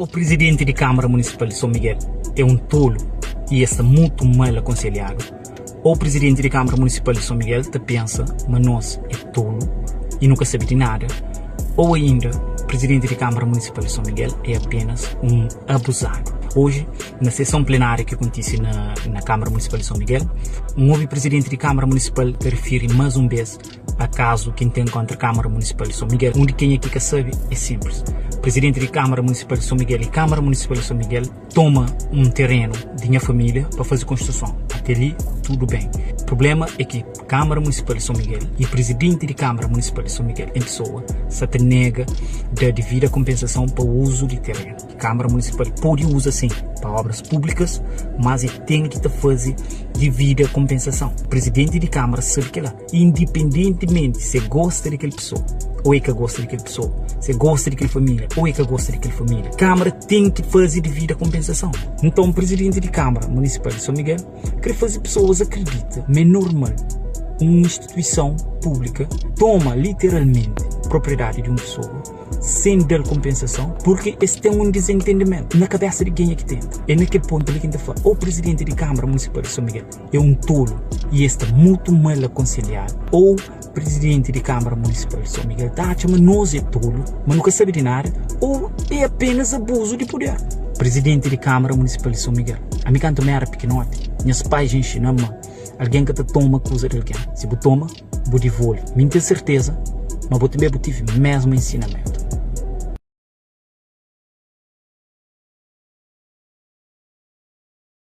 Ou prizidenti di Kámara Munisipal di Son Miguel é un tolu i e sta mutu mal akonselhadu, ou prizidenti di Kámara Munisipal di Son Miguel ta pensa ma nos é tolu i nu ka sabe di nada, ou ainda prizidenti di Kámara Munisipal di Son Miguel é apenas un abuzadu. Oji, na seson plenária ki kontise na na Kámara Munisipal di Son Miguel, N obi prizidenti di Kámara Munisipal ta rifiri más un bes a kazu ki N ten kóntra Kámara Munisipal di Son Miguel. Undi kenha ki ka sabe, é sinplis. Prizidenti di Kámara Munisipal di Son Miguel i Kámara Munisipal di Son Miguel toma un terenu di nha família pa faze konstruson. Ate li, tudu ben. Prubléma é ki Kámara Munisipal di Son Miguel i prizidenti di Kámara Munisipal di Son Miguel en pesoa sa ta nega da divida konpensason pa uzu di terenu. Kámara Munisipal pode uza sin pa obras públikas, mas e ten ki ta faze divida konpensason. Prizidenti di Kámara sabe kel-la. Indipendentimenti si e gosta di kel pesoa ô e ka gosta di kel pesoa, si e gosta di kel família ô e ka gosta di kel família, Kámara ten ki faze divida konpensason. Nton, prizidenti di Kámara Munisipal di Son Miguel kre faze pesoas akridita ma é normal un instituison públika toma literalmenti propriedadi di un pesoa sen da-l konpensason purki es ten un dizentendimentu na kabésa di kenha ki tenta. É na kel pontu li ki N ta fla ô prizidenti di Kámara Munisipal di Son Miguel é un tolu i es sta mutu mal akonselhadu ô prizidenti di Kámara Munisipal di Son Miguel ta atxa ma nos é tolu, ma nu ka sabe di nada ô é apenas abuzu di puder. Prizidenti di Kámara Munisipal di Son Miguel, ami kantu mi éra pikinoti, nhas pais inxina-m ma algen ka ta toma kuza di algen. Si bu toma, bu divolve. Mi N ten serteza ma bo tanbe bu tive mesmu ensinamentu.